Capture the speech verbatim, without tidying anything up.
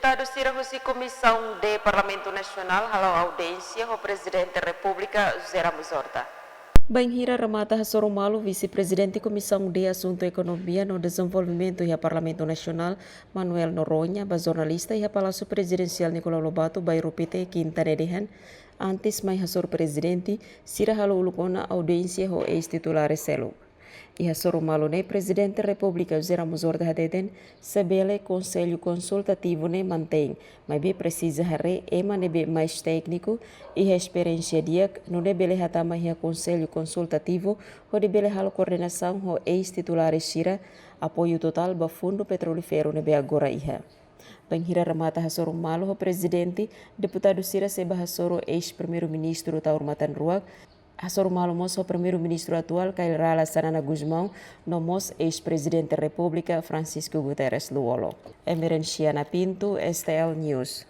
Deputadu sira husi Komisaun D Parlamentu Nasionál halo audiénsia ho Prezidente Repúblika José Ramos Horta. Bainhira remata hasoru malu, Vise-Prezidente Komisaun D Asuntu Ekonomia no Dezenvolvimentu iha Parlamentu Nasionál, Manuel Noronha, ba jornalista iha Palásiu Prezidensiál Nicolau Lobato, Bairru Pité, Kinta ne'e dehan, antes mai hasoru Prezidente, sira halo uluk ona audiénsia ho eis-titulár seluk. Iha hasoru malu ne'e, Prezidente Repúblika José Ramos Horta hateten, se bele Konsellu Konsultativu ne'e mantein, maibé presiza haree ema ne'ebé mais tékniku, iha esperiénsia di'ak, nune'e bele hatama iha Konsellu Konsultativu, hodi bele halo koordenasaun ho eis-titulár sira, apoiu totál ba fundu petroliferu ne'ebé agora iha. Bainhira remata hasoru malu ho Prezidente, deputadu sira sei bá hasoru eis-Primeiru-Ministru Taur Matan Ruak, hasoru malu mós ho Primeiru-Ministru atuál Kay Rala Xanana Gusmão, no mós eis-Prezidente Repúblika Francisco Guterres Lú-Olo. Emerenciana Pinto, S T L News.